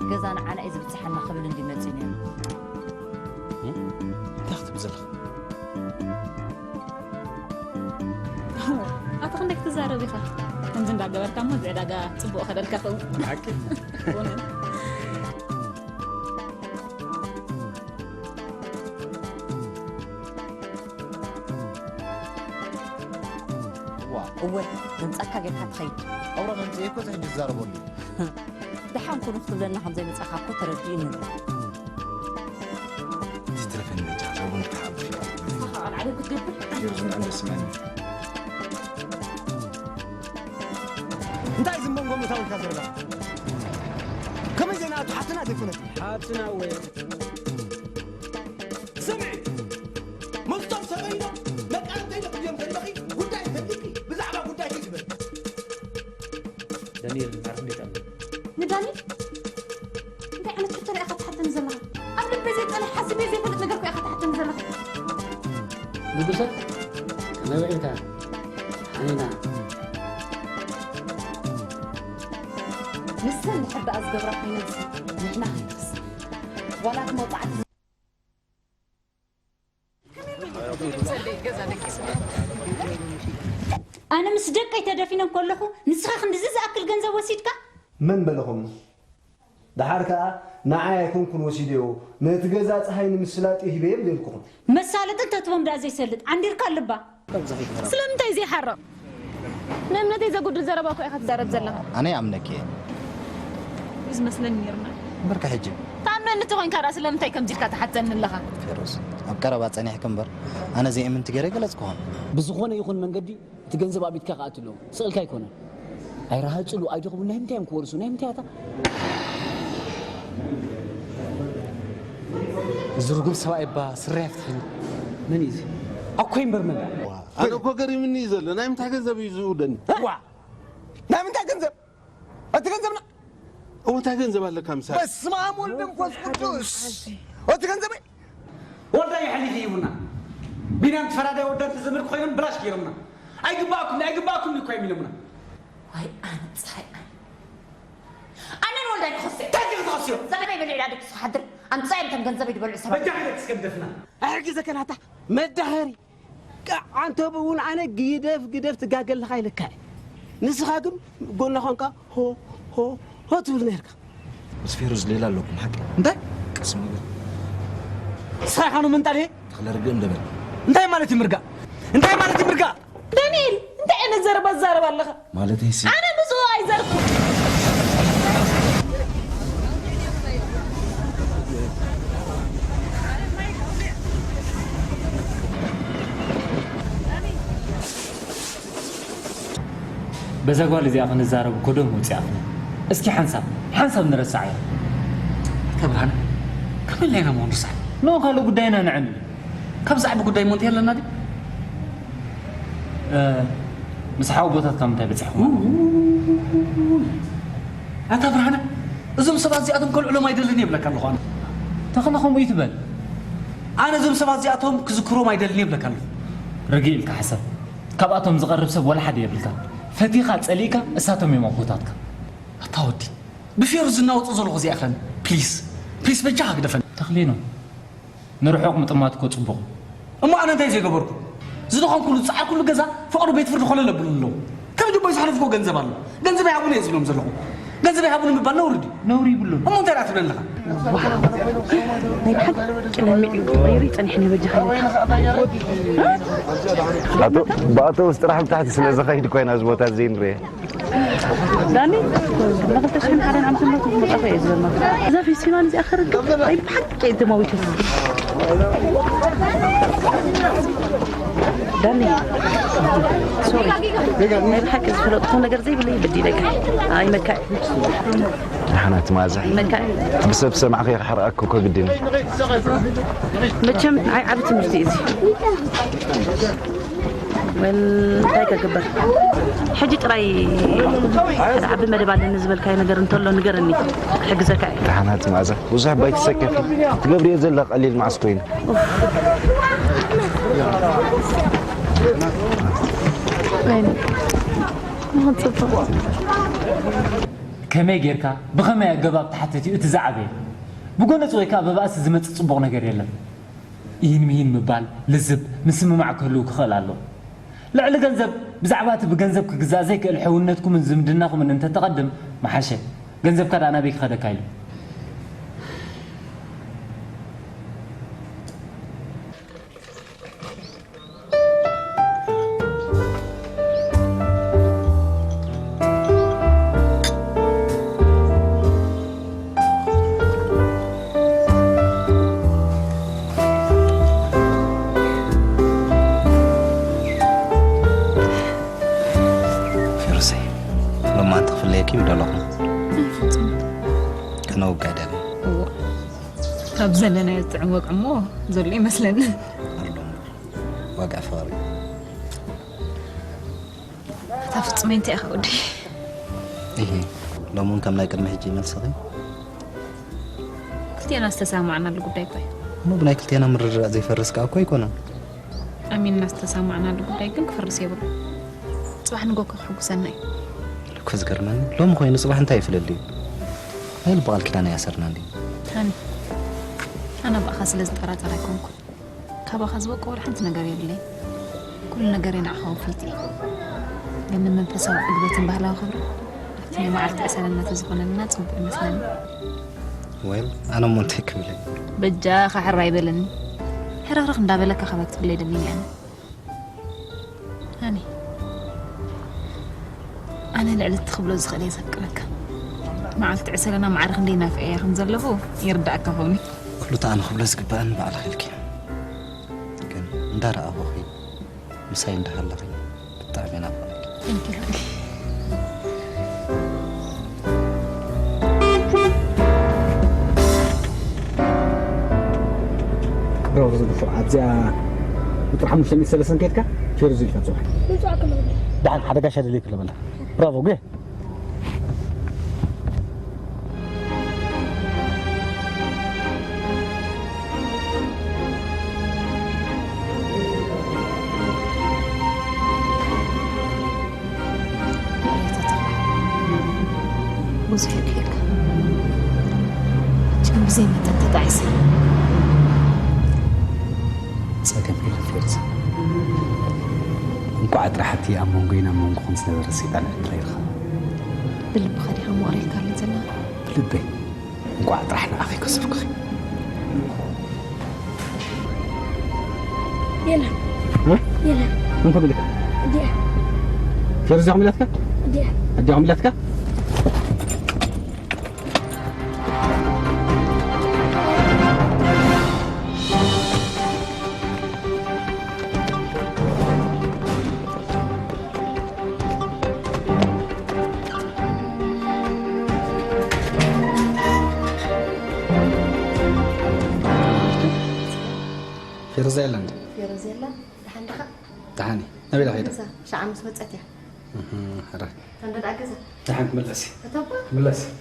ገዛ ንዓና እዩ ዝብጽሓና ክብል እንዲ መጺኡ ነይሩ። እንታይ ክትብል ዘለኻ? ኣቶ ክንደይ ክትዛረብ ኢኻ? ከምዚ እንዳገበርካ እሞ እዚ ዕዳጋ ጽቡቕ ከደልካ ኸውን። ሓቂ እወ መምጻእካ ጌርካ ትኸይድ። ኣውራ መምፅኤ እኮ እዚ ሕጂ ዝዛረበሉ እዩ። ደሓን ኩኑ ክትብለና ከም ዘይመጻእካ እኮ ተረዲኡኒ። ትትረፈኒ መጃ ሻውን ክትሓብሽ ዓለም ክትገብር የርዝን ኣንደስማኒ እንታይ ዝመንጎ ምታው ኢልካ ዘለኻ? ከመይ ዜና ኣቶ ሓፍትና ዘይኮነት? ሓፍትና ወይ ስምዒ ምስቶም ሰበይኖም መቃርተይ ንክድዮም ዘለኺ ጉዳይ ፈሊጢ ብዛዕባ ጉዳይ ዝበል ዳንኤል ዓርፍ እንዴት ኣሎ? ንዳኒ እንታይ ዓይነት ሕቶ ኢኻ ትሓተኒ ዘለኻ? ኣብ ልበይ ዘይጸንሕ ሓሲበ ዘይፈልጥ ነገር እኮ ኢኻ ትሓተኒ ዘለኻ። ንጉሰ ከመይ ውዒልካ? ሓኒና ንሰን ድሕር ደኣ ዝገብራ ኮይነንሲ ንሕና ከይንክስ ዋላ እቲ መውፃዕቲ ኣነ ምስ ደቀይ ተደፊነ ከለኹ ንስኻ ክንድዚ ዝኣክል ገንዘብ ወሲድካ? መን በለኹም? ደሓር ከኣ ንዓይ ኣይኮንኩን ወሲደዮ፣ ነቲ ገዛ ጸሃይ ንምስላጥ እዩ ሂበዮ በልኩኹም። መሳለጢ እንተትቦም ደኣ ዘይሰልጥ ዓንዲርካ ኣልባ። ስለምንታይ ዘይሓርቕ? ንእምነተይ ዘጉድል ዘረባ እኮ ኢኻ ትዛረብ ዘለኻ። ኣነ ይኣምነኪ እየ። እዩ ዝመስለኒ ነይርና። እምበርከ ሕጂ? ትኣምነኒ እንተኾይንካ ደኣ ስለምንታይ ከምዚ ኢልካ ትሓተኒ ኣለኻ? ፌሮዝ፣ ኣብ ቀረባ ጸኒሕኪ እምበር፣ ኣነ ዘይእምንቲ ገይረ ገለጽኩኹም። ብዝኾነ ይኹን መንገዲ እቲ ገንዘብ ኣብ ኢድካ ክኣቱ ኣለዎ። ስቕ ኢልካ ኣይኮነን። ኣይረሃጽሉ፣ ኣይደኽሙ፣ ናይ ምንታይ እዮም ክወርሱ? ናይ ምንታይ ኣታ? እዚ ርጉም ሰብኣይ እባ ስረ ይፍትሕኒ። መን እዩ እዚ? ኣኮይ እምበር መን? ኣነ እኮ ገሪምኒ እዩ ዘሎ። ናይ ምንታይ ገንዘብ እዩ ዝውደኒ? ዋ! ናይ ምንታይ ገንዘብ? እቲ ገንዘብና እዎ እንታይ ገንዘብ ኣለካ ምሳሌ? በስመ ኣብ ወልድ መንፈስ ቅዱስ። እቲ ገንዘበይ ወልዳ ይሕሊፍ ይቡና ቢናም ፈራዳይ ወዳት ዘመድ ኮይኖም ብላሽ ገይሮምና። ኣይግባእኩም ኣይግባእኩም እኮ እዮም ኢሎምና። ዋይ ኣነ ፀሓይ ኣነ ኣነ ንወልዳይ ክኸሶ እንታይ ክኸስዮ? ዘመደይ በሊዕላ ድግሱ ክሓድር ኣምፃዮም እቶም ገንዘበይ ዝበልዑ ሰባት። በጃ ክደቅስ ከም ደፍና። ኣሕጊዘ ከናታ መዳኸሪ ኣንተ እውን ኣነ ግደፍ ግደፍ ትጋገ ኣለኻ ኢለካ እየ። ንስኻ ግን ጎና ኾንካ ሆ ሆ ሆ ትብል ነርካ። ምስ ፌሩዝ ሌላ ኣለኩም ሓቂ። እንታይ? ቀስ ምብል። ንስኻ ኢኻ ንምንጣል እየ። ተኽለ ርግእ እንደ በል። እንታይ ማለት እዩ ምርጋእ? እንታይ ማለት እዩ ምርጋእ? ዳንኤል እንታይ ዓይነት ዘረባ ትዛረብ ኣለኻ? ማለተይሲ ኣነ ምስኡ ኣይዘርኩ። በዛ ጓል እዚኣ ክንዛረብ እኮ ዶ መውፅኣትና? እስኪ ሓንሳብ ሓንሳብ ንረሳዓያ። ኣታ ብርሃነ ከመይ ኢልና ኢና እሞ ንርሳዕ? ንኡ ካልእ ጉዳይና ነዕልል። ካብ ዛዕባ ጉዳይ እሞ እንታይ ኣለና ድዩ? እ፣ ምስ ሓወቦታትካ ምንታይ በፂሕኩም ኣለኹም? ኣታ ብርሃነ እዞም ሰባት እዚኣቶም ከልዕሎም ኣይደልን እየ ይብለካ ኣለኹ ኣነ። ተኽለ ከምኡ ይትበል። ኣነ እዞም ሰባት እዚኣቶም ክዝክሮም ኣይደልን እየ ይብለካ ኣለኹ። ርግእ ኢልካ ሕሰብ። ካብኣቶም ዝቐርብ ሰብ ወላ ሓደ የብልካ። ፈቲኻ ጸሊእካ እሳቶም እዮም ኣቦታትካ። ኣታ ወዲ ብፌሩ ዝናወጡ ዘለኹ እዚኣ ኸን ፕሊስ ፕሊስ በጃኻ ግደፈን። ተኽሊኖ ንርሑቕ ምጥማት እኮ ጽቡቕ። እሞ ኣነ እንታይ ዘይገበርኩ? ዝደኸምኩሉ ዝጸዓርኩሉ ገዛ ፍቕሪ ቤት ፍርዲ ኮለል ኣብሉኒ ኣለዉ። ከም ጅቦይ ዘሕለፍኩዎ ገንዘብ ኣሎ። ገንዘብ ኣይሃቡን እየ ዝብሎም ዘለኹ። ገንዘብ ኣይሃቡን ምባል ነውሪ ድዩ? ነውሪ ይብሉን። እሞ እንታይ ደኣ ትብለኒ ኣለኻ? ናይ ብሓቂ ለሚዕ እዩ። ቀይሩ ይጸኒሕኒ በጃኻ ኢለካ። ኣቶ ብኣውቶቡስ ጥራሕ ብታሕቲ ስለ ዝኸይድ ኮይና እዚ ቦታ እዚ ንርኤ። ዳኒ ንኽልተ ሽሕን ሓደን ዓመተ ምህረት መጻኹ እየ ዝበልና። እዛ ፌስቲቫል እዚኣ ክርክብ ናይ ብሓቂ እየ ተማዊተ። ዳኒ ሶሪ ናይ ብሓቂ ዝፈለጥኩ ነገር ዘይብለይ በዲለካ ኣይመካ። ደሓናት መኣዛ ኣይመካ። ብሰብ ሰማዕኺ ክሕርኣኪ እኮ ግድን እዩ። መቸም ንዓይ ዓቢ ትምህርቲ እዩ እዚ። ወል እንታይ ከግበር? ሕጂ ጥራይ ሓደ ዓቢ መደብ ኣለኒ ዝበልካዮ ነገር እንተሎ ንገረኒ፣ ክሕግዘካ እየ። ተሓናት መኣዛ፣ ብዙሕ ባይትሰከፊ፣ ትገብርዮ ዘላ ቀሊል መዓስ ኮይኑ። ከመይ ጌርካ፣ ብኸመይ ኣገባብ ተሓተት እዩ እቲ ዝዓበየ። ብጎነጽ ወይ ከኣ ብባእሲ ዝመጽእ ጽቡቕ ነገር የለን። ኢሂን ምሂን ምባል፣ ልዝብ፣ ምስምማዕ ክህልው ክኽእል ኣሎ። ልዕሊ ገንዘብ፣ ብዛዕባ እቲ ብገንዘብ ክግዛእ ዘይክእል ሕውነትኩምን ዝምድናኹምን እንተተቐድም ምሓሸ። ገንዘብካ ደኣ ናበይ ክኸደካ ኢሉ? ፌሩሰይ፣ ሎማዓንቲ ክፍለየኪ ይደለኹ። ኣይፍጹም። ከነውግዕ ደሊ። እዎ። ካብ ዘለናዮ ዝጥዕም ወግዒ እሞ ዘሎ ይመስለኒ። ኣሎ እምበር። ዋጋ ፍቕሪ። እታ ፍጹመይ እንታይ ኢኻ ወደይ? እሂ፣ ሎሚ እውን ከም ናይ ቅድሚ ሕጂ ይመልስኺ? ክልቴና ዝተሰማማዕናሉ ጉዳይ እኮ እዩ። እሞ ብናይ ክልቴና ምርድዳእ ዘይፈርስ ከኣ እኮ ኣይኮነን። ኣሚንና ዝተሰማማዕናሉ ጉዳይ ግን ክፈርስ የብሉን። ጽባሕ ንጎ እኮ ክሕጉሰና እዩ። እኮ ዝገርመኒ፣ ሎሚ ኮይኑ ጽባሕ እንታይ እዩ ፍልልዩ? ናይ ልቢ ቃል ኪዳን ኣይኣሰርናን ድዩ? ሃኒ፣ ኣነ ብኣኻ ስለ ዝጠራጠር ኣይኮንኩን። ካባኻ ዝበቁ ዋላ ሓንቲ ነገር የብለይን። ኩሉ ነገረይ ንዓኻ ወፊቲ። ግን ንመንፈሳዊ ዕግበትን ባህላዊ ክብሪ ኣብቲ ናይ መዓልቲ ዕሰለ እናተዝኾነልና ጽቡቕ ይመስለኒ። ወይል፣ ኣነ እሞ እንታይ ክብል እየ? በጃኻ ሕራይ በለኒ። ሕርኽርኽ እንዳበለካ ካባይ ክትፍለይ ደሊኒ ኣነ። ሃኒ፣ ኣነ ልዕሊ እቲ ክብሎ ዝኽእል እየ ዘፍቅረካ። መዓልቲ ዕሰለና ማዕረ ክንደይ ናፊቐያ ከም ዘለኹ ይርዳእካ ኾን እዩ። ኩሉ እቲ ኣነ ክብሎ ዝግበኣኒ ባዕልኺ ኢልኪ። ግን እንዳረኣኹኺ፣ ምሳይ እንዳሃለኺ ብጣዕሚ ናፍቐኪ። Thank you, honey። ብራቮ ዝግፉዕ። ኣብዚኣ ቁፅሪ ሓሙሽተ ሚእቲ ሰለስተን ከይድካ ፌሩዝ ኢልካ ፅውዕ። ምፅዋዕ ክለበል። ደሓን ሓደ ጋሻ ደልየኪ ለበላ። ብራቮ፣ ጉየ። ብዙሕ ይክልካ። ሕጂ ግን ብዘይ መጠን ተጣዒሰ። ጸገም የለን ፌርዝ። እንቋዕ ጥራሕ እቲ ኣብ መንጎይን ኣብ መንጎኹም ዝነበረ ሰይጣን ዕድል ኣይረኸበ። ብልብኻ ዲኻ እሞ ኣቕሪብካለይ ዘለኻ? ብልበይ። እንቋዕ ጥራሕ ንዓኺ ከሰርኩኺ። የለን። እ? የለን። እንታይ ኢልካ? እዲኣ። ፌርዝ ዲኹም ኢላትካ? እዲኣ። ኣዲኹም ኢላትካ? ፌርዛ የላ እንዴ? ፌርዛ የላ? ደሓን ዲኻ? ደሓን እየ። ናበይ ኢላ ከይዳ? ገዛ፣ ሻዓ ምስ ወጸት እያ። እህ፣ ሕራይ። ተንደዳ ገዛ? ደሓን ክምለስ እየ። እተባ? ክምለስ እየ።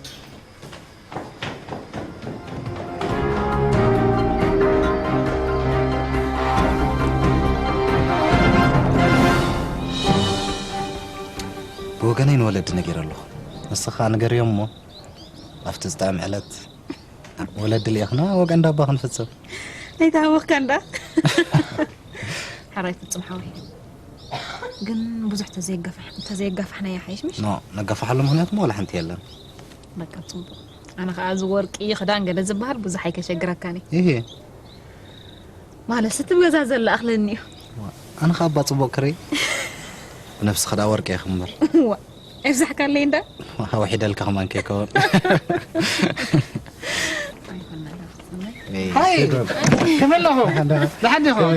ብወገነይ ንወለዲ ነጊረ ኣለኹ። ንስኻ ንገርዮም እሞ፣ ኣብቲ ዝጥዕም ዕለት ወለዲ ልኢኽና ወገን ዳባ ክንፍጽም። ኣይተሃወኽካ እንዳ። ሕራይ ፍጹም ሓወይ። ግን ብዙሕ ተዘየጋፋሕ-፣ ተዘየጋፋሕናያ ሓይሽ ምሽ? ኖ፣ ነጋፋሓሉ ምኽንያት እሞ ዋላ ሓንቲ የለን። በቃ ጽቡቕ። ኣነ ኸኣ እዚ ወርቂ ክዳን ገለ ዝበሃል ብዙሕ ኣይከሸግረካን እዩ። እሄ። ማለት እቲ ገዛ ዘለ ኣኽለኒ እዩ። ዋ፣ ኣነ ኸኣ እባ ጽቡቕ ክርኢ። ብነብስኺ ደኣ ወርቂ ኢኺ እምበር። ዋ፣ ኣብዛሕካለይ እንዳ? ዋ፣ ወሒደልካ ከማን ከይከውን። ኣይኮነን፣ ፍጹመይ። ሃይ፣ ከመይ ኣለኹም? ደሓን ዲኹም?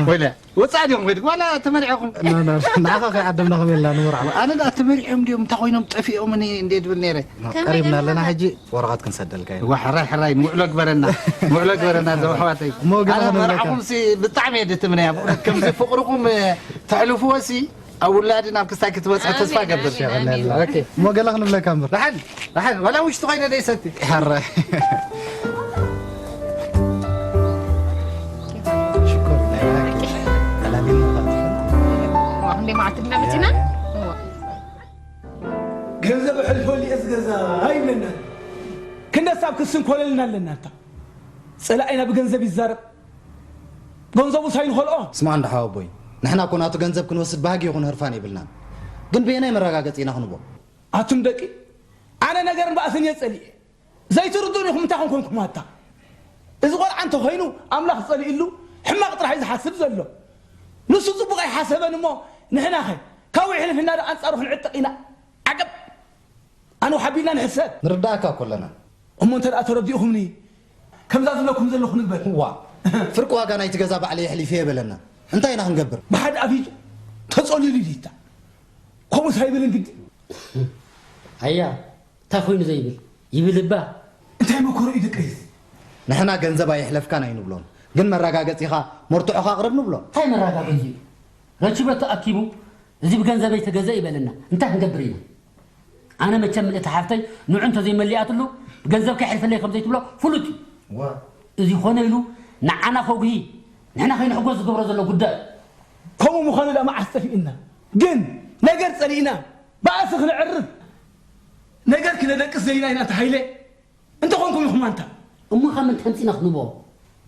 ወይለ፣ ወጻእ ዲኹም ከይድኩም? ዋላ ተመሪዕኹም? ና፣ ና፣ ንዓኻ ከይዓደምና ከመይ ኢልና ንመርዓኹም? ኣነ ደኣ ተመሪዖም ድዮም? እንታይ ኮይኖም ጠፊኦምኒ እንዴ ድብል ነይረ። ቀሪብና ኣለና ሕጂ፣ ወረቐት ክንሰደልካ ኢና። ዋ፣ ሕራይ፣ ሕራይ፣ ንውዕሎ ግበረና። ንውዕሎ ግበረና፣ እዞም ኣሕዋተይ። እሞ ገለ ኣነ ክንብለካ። መርዓኹምሲ ብጣዕሚ እየ ድትምነያ። ከምዚ ፍቕርኹም ተሕልፍዎሲ፣ ኣብ ውላድን ኣብ ክስታይ ክትበጽሑ ተስፋ ኣሜን፣ ገብር። ኣሜን፣ ኣሜን። ኦኬ። እሞ ገለ ክንብለካ እምበር። ደሓን፣ ደሓን፣ ዋላ ውሽጢ ኮይነ ደይሰቲ። ሕራይ። ሽኮር፣ ናይ ብሓቂ። ጠላሚና ማለት ነው። ዋ፣ ክንደይ መዓልቲ ድና መጺና? ያ። ዋ። ገንዘብ ኣሕልፈሉ እየ ዝገዛ ኣይብለና። ክንደሳብ ክስንኮለልና ኣለና እንታ። ጸላኢና ብገንዘብ ይዛረብ። ገንዘቡ ሳይንኸልኦ። ስማዕ እንዳ ሓወቦይ፣ ንሕና እኮ ናቱ ገንዘብ ክንወስድ ባህጊ ይኹን ህርፋን የብልናን። ግን በየናይ መረጋገጺ ኢና ክንቦ? ኣቱም ደቂ፣ ኣነ ነገርን ባእስን እየ ጸሊኤ። ዘይትርዱን ኢኹም፣ እንታይ ኮንኩም ኣታ? እዚ ቆልዓ እንተኾይኑ ኣምላኽ ጸሊእሉ ሕማቕ ጥራሕ እዩ ዝሓስብ ዘሎ። ንሱ ጽቡቕ ኣይሓሰበን እሞ ንሕናኸ ካብ የሕልፍና ዶ ኣንጻሩ ክንዕጠቕ ኢና? ዓገብ! ኣነ ሓቢልና ንሕሰብ። ንርዳእካ እኮ ኣለና። እሞ እንተ ደኣ ተረዲእኹምኒ፣ ከምዛ ዝብለኩም ዘለኹ ንግበር። ዋ፣ ፍርቂ ዋጋ ናይቲ ገዛ ባዕለይ የሕሊፈ የበለና። እንታይ ኢና ክንገብር? ብሓደ ኣፊቱ ተጸሊሉ ይዲታ። ከምኡስ ኣይብልን ግዲ። ኣያ፣ እንታይ ኮይኑ ዘይብል? ይብል እባ። እንታይ መከሮ እዩ ደቀይስ? ንሕና ገንዘብ ኣየሕለፍካን ኣይንብሎን። ግን መረጋገጺኻ መርትዖኻ ኣቕርብ ንብሎ። እንታይ መረጋገጺ እዩ? ረችበቱ ኣኪቡ፣ እዚ ብገንዘበይ ተገዘ ይበለና። እንታይ ክንገብር ኢና? ኣነ መቸም ምልእቲ ሓፍተይ ንዑ እንተዘይመሊኣትሉ፣ ብገንዘብ ከይሕልፈለይ ከም ዘይትብሎ ፍሉጥ እዩ። ዋ። እዚ ኾነ ኢሉ ንዓና ከጉሂ፣ ንሕና ከይንሕጎስ ዝገብሮ ዘሎ ጉዳይ። ከምኡ ምዃኑ ደኣ መዓስ ጠፊእና? ግን ነገር ጸሊእና፣ ባእሲ ክነዕርፍ፣ ነገር ክነደቅስ ዘይና ኢና ተሃይለ። እንተኾንኩም ኢኹም ኣንታ። እሞ ካብ ምንታይ ኣምጺእና ክንቦ?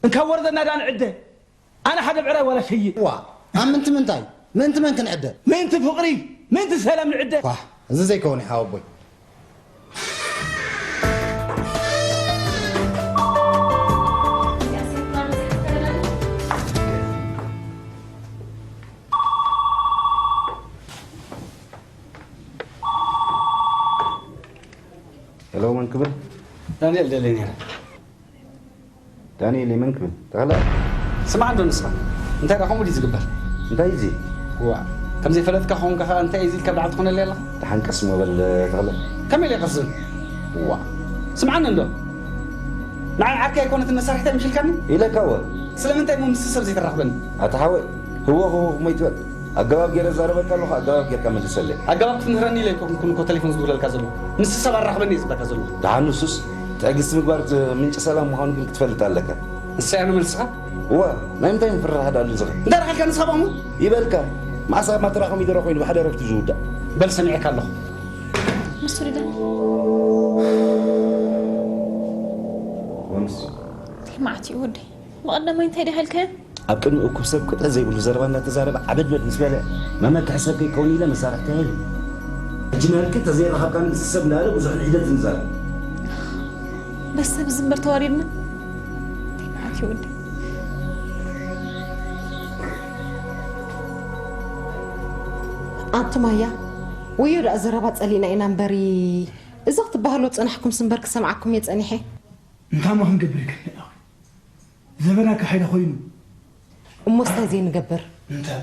እንካብ ወረደና ደኣ ንዕደ። ኣነ ሓደ ብዕራይ ዋላ ሸይጥ። ዋ፣ ኣብ ምንቲ ምንታይ? ምንቲ መን ክንዕደ? ምንቲ ፍቕሪ፣ ምንቲ ሰላም ንዕደ። ኳ፣ እዚ ዘይከውን እዩ ሓወቦይ። ሄሎ፣ መን ክብል? ዳንኤል ደለይ ነይረ። ዳንኤል መን ክብል? ተኽለ። ስማዕ እንዶ ንስኻ። እንታይ ደኣ ከምኡ ድዩ ዝግበር? እንታይ እዚ? ዋ፣ ከም ዘይፈለጥካ ኾንካ ኸኣ እንታይ እዚ ኢልካ ብድዓል ትኾነለይ ኣለኻ? ደሓን ቀስ እሞ በል ተኽለ። ከመይ ኢለ ቀስ ዝብል? ዋ። ስምዓኒ እንዶ። ንዓይ ዓርከይ ኣይኮነትን መሳርሒተይ ምሽ ኢልካኒ? ኢለካ እወ። ስለምንታይ እሞ ምስቲ ሰብ ዘይተራኽበኒ? ኣታ ሓወይ፣ ህወኽ ህወኽ እሞ ኣይትበል። ኣገባብ ገይረ እዛረበካ ኣለኹ፣ ኣገባብ ጌርካ መልሰለይ። ኣገባብ ክትምህረኒ ኢለ ኣይኮንኩን እኮ ቴሌፎን ዝድውለልካ ዘለኹ። ምስቲ ሰብ ኣራኽበኒ እየ ዝብለካ ዘለኹ። ደሓን ንሱስ፣ ትዕግስቲ ምግባር ዝ-፣ ምንጪ ሰላም ምዃኑ ግን ክትፈልጥ ኣለካ። ንሳ እያ መልስኻ? እወ፣ ናይ ምንታይ ምፍርራሕ ደኣ ኣሎ ዝኽእል? እንታይ ረኺልካ ንስኻ ብኣሙ? ይበልካ፣ መዓስ ኣብ ማትራ ኮሚደረ ኮይኑ ብሓደ ረፍቱ ዝውዳእ። በል ሰሚዐካ ኣለኹ። ንሱ ሪዳ። ወንስ። እንታይ መዓት እዩ ወደይ? ብቐዳማይ እንታይ ደሃልካዮ? ኣብ ቅድሚ እኩብ ሰብ ቅጥዒ ዘይብሉ ዘረባ እናተዛረበ ዓበድበድ ምስ በለ፣ መመክሒ ሰብ ከይከውን ኢለ መሳርሕተይ ኣይህብን። ሕጂ ናልኪ ተዘይረኸብካኒ ምስ ሰብ እንዳበለ ብዙሕ ንሒደት ንዛረብ። በስ ሰብ ዝንበር ተዋሪድና። እንታይ መዓት እዩ ወዲ? ኣንቱም ኣያ፣ ወዮ ደኣ ዘረባ ጸሊእና ኢና እምበሪ፣ እዚ ክትበሃሉ ጸናሕኩምስ እምበር ክሰምዓኩም እየ ጸኒሐ። እንታይ እሞ ክንገብር ይከኣል? ዘበና ካሕዳ ኮይኑ። እሞ ስታይ ዘይንገብር? እንታይ?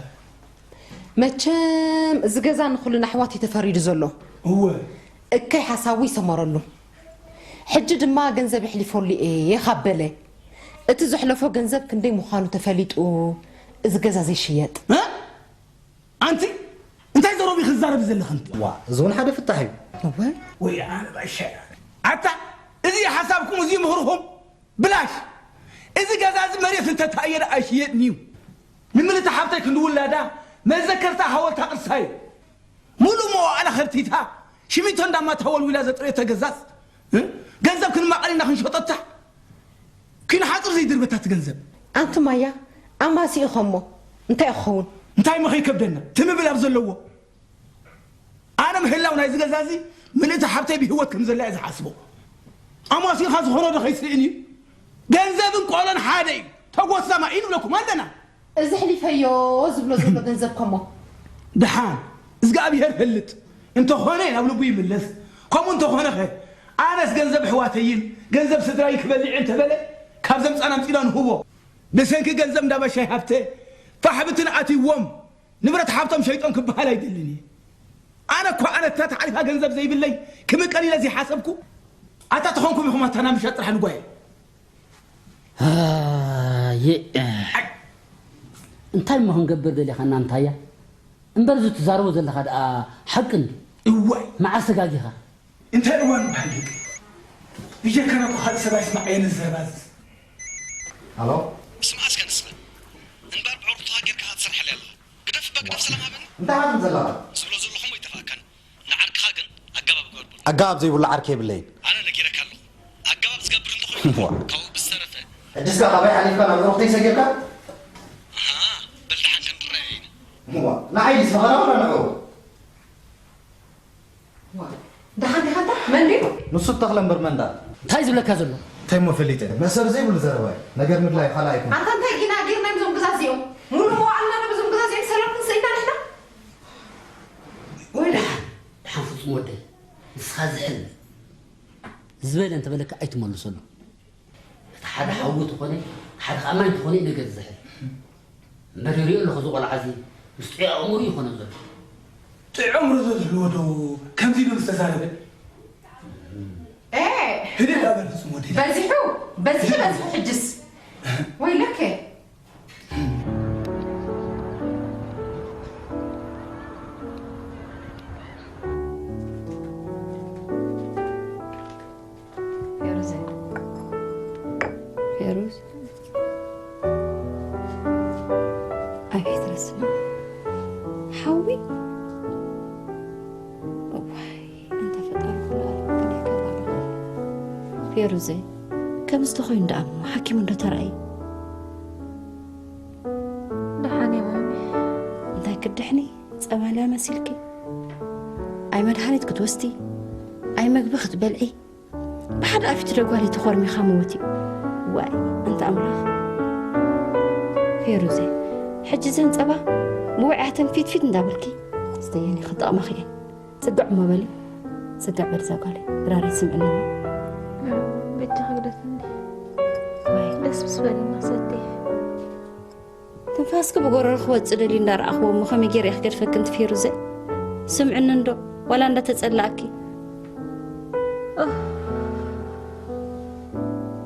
መቸም እዚ ገዛ ንኹልና ኣሕዋት እዩ ተፈሪዱ ዘሎ። እወ። እከይ ሓሳቡ ይሰመረሉ። ሕጂ ድማ ገንዘብ የሕሊፈሉ እየ ካብ በለ፣ እቲ ዘሕለፎ ገንዘብ ክንደይ ምዃኑ ተፈሊጡ፣ እዚ ገዛ ዘይሽየጥ። እ? ኣንቲ እንታይ ዘረባ ኢኺ ትዛረቢ ዘለኺ ኣንቲ? ዋ፣ እዚ እውን ሓደ ፍታሕ እዩ። እወ። ወይ ኣነ ባሻ። ኣታ፣ እዚ ሓሳብኩም፣ እዚ ምኽርኹም ብላሽ። እዚ ገዛ እዚ መሬት እንተተኣየደ ኣይሽየጥን እዩ። ንምልቲ ሓብተይ ክንዲ ውላዳ መዘከርታ ሃወልታ ቅርሳ እዩ። ሙሉእ መዋእላ ከርቲታ፣ ሽሚቶ እንዳማታ ወልዊላ ዘጥረየተ ገዛስ፣ እ? ገንዘብ ክንማቐል ኢና ክንሸጦታ። ኪን ሓፁር ዘይድርበታ እቲ ገንዘብ። ኣንቱም ኣያ፣ ኣማሲኡ ኸሞ እንታይ ክኸውን? እንታይ እሞ ከይከብደና? ትምብል ኣብ ዘለዎ። ኣነ ምህላው ናይዚ ገዛ እዚ ምልእቲ ሓብተይ ብህይወት ከም ዘላ እየ ዝሓስቦ። ኣማሲኻ ዝኾኖ ዶ ከይስእን እዩ? ገንዘብን ቆሎን ሓደ እዩ። ተጎሳማ እዩ ንብለኩም ኣለና። እዚ ሕሊፈዮ ዝብሎ ዘሎ ገንዘብ ከሞ? ደሓን፣ እዝግኣብሄር ፈልጥ። እንተኾነ ናብ ልቡ ይምለስ። ከምኡ እንተኾነ ኸ? ኣነስ ገንዘብ ኣሕዋተይን ገንዘብ ስድራይ ክበልዕ እንተበለ፣ ከ ካብ ዘምጻና ኣምጺና ንህቦ። ብሰንኪ ገንዘብ እንዳበሻይ ሃብተ ፋሕብትን ኣትይዎም ንብረት ሃብቶም ሸይጦም ክበሃል ኣይደልን እየ። ኣነ እኳ ኣነ እታ ተዓሪፋ ገንዘብ ዘይብለይ ክምቀል ኢለ ዘይሓሰብኩ ኣታ ተኾንኩም ኢኹም ኣታ ናብ ምሻጥ ጥራሕ ንጓየ። ኣየ እንታይ እሞ ክንገብር ደሊኻ እናንታያ እምበር እዚ ትዛረቦ ዘለኻ ደኣ ሓቂ እንዲ እዋይ መዓስ ተጋጊኻ እንታይ እዋን በሃል ደቂ ብጀካና እኮ ካልእ ሰብ ኣይስማዕ እየ ንዘረባ ዝስ ኣሎ ስምዓ እስከ ንስኻ እንባር ብዕሩኽትኻ ጌርካ ክትሰርሓለይ ኣለኻ ግደፍ እባ ግደፍ ሰላም ሃበኒ እንታይ ሃብን ዘለኻ ዝብሎ ዘለኹ እሞ ይጠፍኣካን ንዓርክኻ ግን ኣገባብ ግበርሉ ኣገባብ ዘይብሉ ዓርኪ የብለይን ኣነ ነጊረካ ኣለኹ ኣገባብ ዝገብር እንተኾይኑ ካብኡ ብዝተረፈ ሕጅስ ካባይ ሓሊፍካ ናብ ዕሩኽተይ ሰጊርካ ኣሃ በል ደሓን ክንራኣየ ኢና እዋ ንዓይ ድስ መኸራ ወላ ንዕኡ ደሓን ዲኻ እንታ መን ድዩ ንሱ ተኽለ እምበር መንዳ እንታይ ዝብለካ ዘሎ እንታይ እሞ ፈሊጠ መሰር ዘይብሉ ዘረባ እዩ ነገር ምድላይ ካልእ ኣይኮነ ኣንታ እንታይ ኢና ጌርና እዮም ዞም ግዛ እዚኦም ሙሉ መዋዕልና ዶ ብዞም ግዛ እዚኦም ሰላም ክንስእና ንሕና ወይ ደሓን ፍጹም ወደይ ንስኻ ዝሕል ዝበለ እንተበለካ ኣይትመልሰሉ እቲ ሓደ ሓዊ ተኾነ ሓደ ከኣ ማይ እንተኾነ እዩ ነገር ዝሕል እምበር ይሪኦ ኣለኹ እዚ ቆልዓ እዚ ምስ ጥዑይ ኣእምሩ ይኾነ ዘሎ ጥዑይ ኣእምሩ ዝህልዎ ዶ ከምዚ ኢሉ ምስ ተዛረበ ኤ ህድእ ዳበል ፍጹም ወደይ በዚሑ በዚሑ በዚሑ ሕጅስ ወይለከ ፌሩዝ ፌሩዝ ኣቤት ረስኒ ሓዊ እዋይ እንተ ፈጣሪ ኩሉ ኣረጋግኣካ ባርኽ ፌሩዘይ ከምዚ ተኾይኑ ደኣ እሞ ሓኪሙ እንዶ ተራእዩ ደሓን እየ ማሚ እንታይ ክድሕኒ ጸባና መሲልኪ ኣይ መድሃኒት ክትወስዲ ኣይ መግቢ ክትበልዒ ብሓደ ኣፊት ዶ ጓለይ ተኾርሚኻ ምውት እዩ ዋይ ኣንታ ኣምላኽ ፌሩዘ ሕጂ ዘን ጸባ ብውዕያተን ፊት ፊት እንዳበልኪ ስተየን ክጠቕመኺ እየን ጽግዕ እሞ በሊ ጽግዕ በል እዛ ጓለይ ድራረይ ስምዕኒ እሞ በጃ ክግደፍኒ ዋይ ደስ ምስ በለና ሰተየ ትንፋስኪ ብጎረሮ ክወጽእ ደልዩ እንዳረኣኽዎ እሞ ከመይ ገይረ እየ ክገድፈኪ እንቲ ፌሩዘ ስምዕኒ እንዶ ዋላ እንዳተጸላእኪ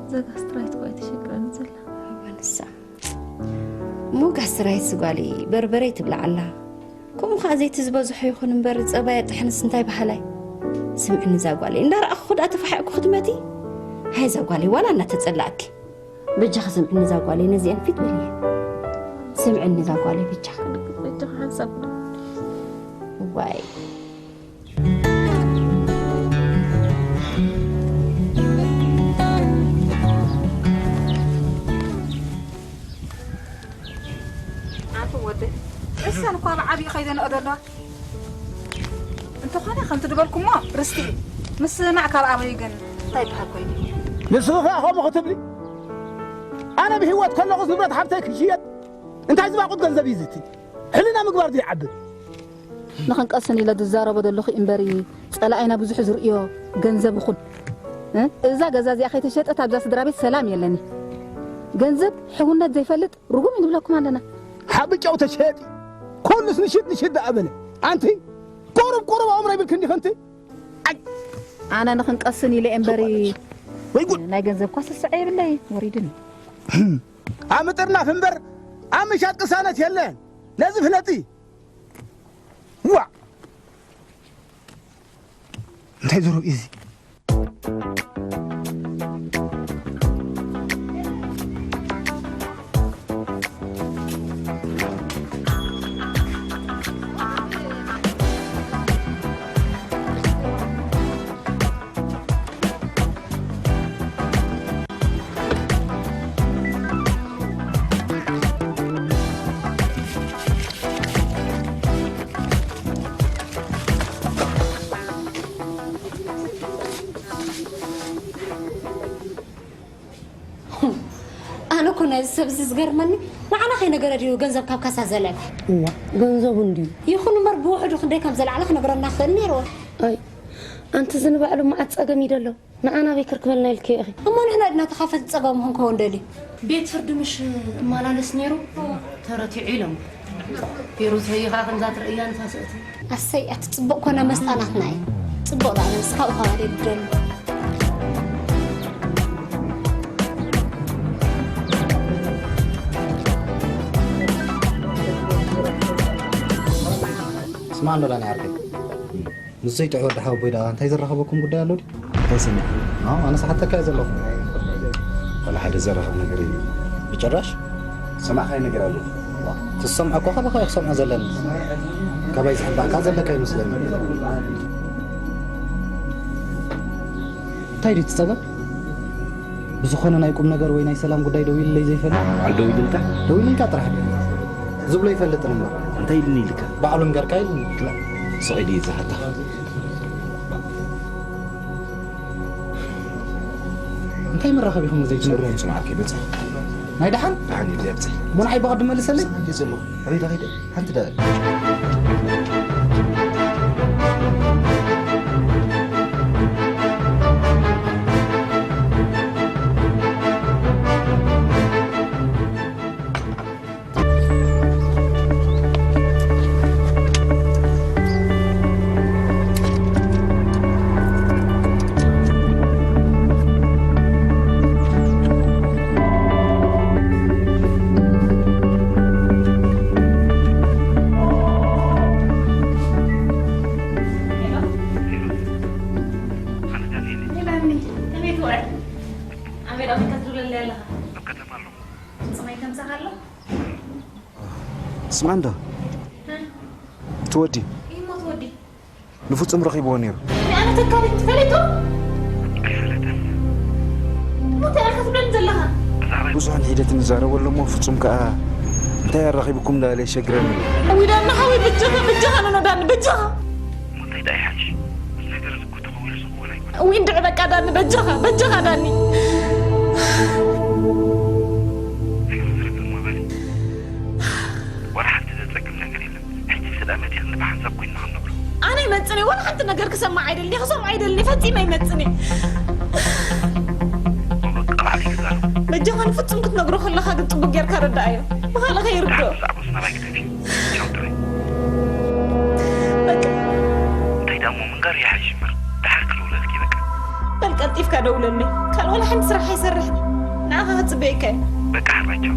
እዛ ጋስትራይት እኮ ኣይተሸግረኒ ዘላ ወንሳ እሞ ጋስትራይት ስጓሊ በርበረ ይትብላ ኣላ ከምኡ ከዓ ዘይቲ ዝበዝሖ ይኹን እምበር ፀባያ ጥሕንስ እንታይ በሃላይ ስምዕኒ እዛ ጓለይ እንዳረኣኹ ክዳ ተፋሒቕኩ ክትመቲ ሃይ እዛ ጓለይ ዋላ እናተፀላእኪ በጃኺ ስምዕኒ እዛ ጓለይ ነዚአን ፊት በልየ ስምዕኒ እዛ ጓለይ በጃኺ በጃኻ ሓንሳብ ዋይ ኣንቱ ወደ እሰን እኳ ብዓብዪ ከይደንኦ ዘለዋ እንተኾነ ከምቲ ዝበልኩሞ ርስቲ እዩ ምስማዕ ካብ ኣበዩ ግን እንታይ ይበሃል ኮይኑ ንስኺ ኸኣ ከምኡ ክትብሊ ኣነ ብህይወት ከለኹስ ንብረት ሓብተይ ክሽየጥ እንታይ ዝባቑት ገንዘብ እዩ ዝቲ ሕልና ምግባር ዘይዓቢ ንኽንቀስን ኢለ ዝዛረቦ ዘለኹ እምበሪ ጸላኢና ብዙሕ ዝርእዮ ገንዘብ ይኹን እ? እዛ ገዛ እዚኣ ከይተሸጠት ኣብዛ ስድራ ቤት ሰላም የለኒ ገንዘብ ሕውነት ዘይፈልጥ ርጉም እዩ ንብለኩም ኣለና ሓብጨው ተሸየጢ ኩሉስ ንሽጥ ንሽጥ ኣበለ ኣንቲ ቁሩብ ቁሩብ ኣእምሮ ይብልክ እንዲኽ እንቲ ኣነ ንኽንቀስን ኢለ እምበሪ ወይ ጉድ ናይ ገንዘብ ኳ ስስዐ የብለይ ወሪድኒ ኣብ ምጥርናፍ እምበር ኣብ ምሻጥ ቅሳነት የለን ነዚ ፍለጢ ዋ እንታይ ዝረብ እዚ ኣነ እኮ ነዚ ሰብ እዚ ዝገርመኒ ንዓና ከይነገረ ድዩ ገንዘብ ካብ ካሳ ዘለን እዋ ገንዘቡ እንድዩ ይኹን እምበር ብውሕዱ ክንደይ ከም ዘልዓለ ክነግረና ክኽእል ነይርዎ ኣይ ኣንቲ ዝንባዕሉ መዓት ጸገም እዩ ደሎ። ንዓና በይ ክርክበልና ኢልክዮ ኢኺ። እሞ ንሕና ድና ተኻፈልቲ ጸገምኹም ክኸውን ደልዩ? ቤት ፍርዲ ምሽ እመላለስ ነይሩ? ተረቲዑ ኢሎም። ሂሩት ሆይ ኸኣ ከምዛ ትርእያ ንፋስ እትው። ኣሰይ፣ ኣቲ ጽቡቕ ኮነ መስጣ ናትና እዩ። ጽቡቕ ደኣ ኣነስ ካብኡ ከባቢ ደሊ። ስማዕ እንዶ ዳኒ ዓርከይ። ምስ ዘይጥዑይ ወዲ ሓወቦይ ደኣ እንታይ ዘራኸበኩም ጉዳይ ኣሎ ድዩ? እንታይ ሰሚዕካ? ኣዎ፣ ኣነ ሰሓተካ እየ ዘለኹ። ዋላ ሓደ ዘራኽብ ነገር የለን። ብጭራሽ? ዝሰማዕካዮ ነገር ኣሎ? ትሰምዖ እኮ ካባኻ እየ ክሰምዖ ዘለኒ። ካባይ ዝሕባእካ ዘለካ ይመስለኒ። እንታይ ድዩ እቲ ጸገም? ብዝኾነ ናይ ቁም ነገር ወይ ናይ ሰላም ጉዳይ ደዊልለይ ዘይፈልጥ? ባዕሉ ደዊልልካ? ደዊልልካ ጥራሕ ድዩ? ዝብሎ ይፈልጥን እምበር። እንታይ ኢልኒ ኢልካ? ባዕሉ እንገርካ ኢልኒ። ስቕ ኢሉ እዩ ዝሓታ። እንታይ መራኸቢኹም ዘይትነግሩኒ? ስማዕ፣ ዓርከይ፣ በጽሕ። ናይ ደሓን? ደሓን እዩ፣ በጽሕ። እሞ ንዓይ ብቐድም መልሰለይ? ስማዕ፣ እንዴ ዘሎ? ኣበይ ዶ ኸይደ? ሓንቲ ደኣ። ሄሎ። ሄሎ፣ ዳኒ። ከመይ ትውዕል? ኣበይ ደኣ ኮይንካ ትድውለለይ ኣለኻ? ኣብ ከተማ ኣለኹ። ጽማይ ከምጻኻ ኣሎ? ስማዕ እንዶ፣ እ? እቲ ወዲ እሞ እቲ ወዲ? ንፍጹም ረኺብዎ ነይሩ። ኣነ ተካሊት ትፈሊጡ? ኣይፈለጠን። እሞ እንታይ ኢኻ ትብለኒ ዘለኻ? ብዛዕባ ብዙሕን ሒደትን ይዛረቡ ኣሎ እሞ ፍጹም ከኣ እንታይ ኣራኺብኩም እንዳበለ የሸግረኒ። እውይ ዳኒ ሓወይ፣ በጃኻ፣ በጃኻ፣ ኖኖ ዳኒ፣ በጃኻ። እሞ እንታይ ደኣ ይሓይሽ? እዚ ነገር እዚ እኮ ተኸዊሉ ዝኸውን ኣይኮነን። እውይ እንድዒ በቃ ዳኒ፣ በጃኻ፣ በጃኻ ዳኒ። ኣይትዝረቢ እሞ በሊ። ዋላ ሓንቲ ዘጸግም ነገር የለን። ሕጂ ስለ መጺእኒ ብሓንሳብ ኮይንና ክንነብሮ። ኣነ ይመጽእ እየ፣ ዋላ ሓንቲ ነገር ክሰምዕ ኣይደልን፣ ክሰምዕ ኣይደልን፣ ፈጺመ ይመጽእ እየ። በቃ ባዕለይ ክዛረብ። በጃኻ ንፍጹም ክትነግሮ ከለኻ ግን ጽቡቕ ጌርካ ረዳኣዮ። ብኻልእ ከይርድኦ። ብዛዕባ ናባይ ግደፊ። ቻው ትበይ። በቃ። እንታይ ደኣ እሞ ምንጋር ይሓይሽ እምበር፣ ደሓር ክደውለልኪ በቃ። በል ቀልጢፍካ ደውለለይ። ካልእ ዋላ ሓንቲ ስራሕ ኣይሰርሕን። ንዓኻ ክጽበየካ እየ። በቃ ሕራይ ቻው።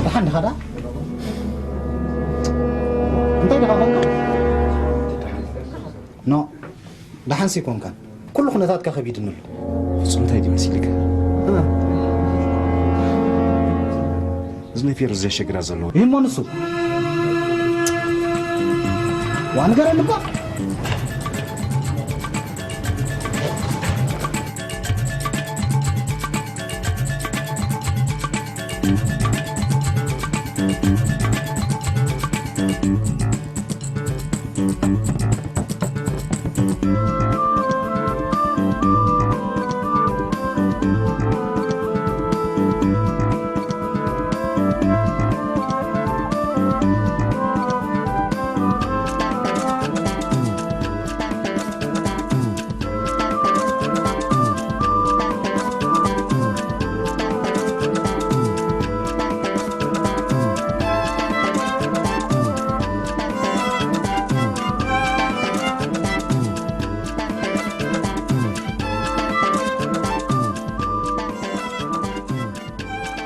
ደሓን ዲኻ ደኣ? እንታይ ዲኻ ኮንካ? ኖ፣ ደሓንሲ ኮንካን። ኩሉ ኩነታትካ ከቢድኒ ኣሎ። ፍጹም እንታይ ድዩ መሲልካ? እ። እዚ ናይ ፌሩ ዘሸግራ ዘሎ። ይህሞ ንሱ። ዋ፣ ንገረኒ እባ።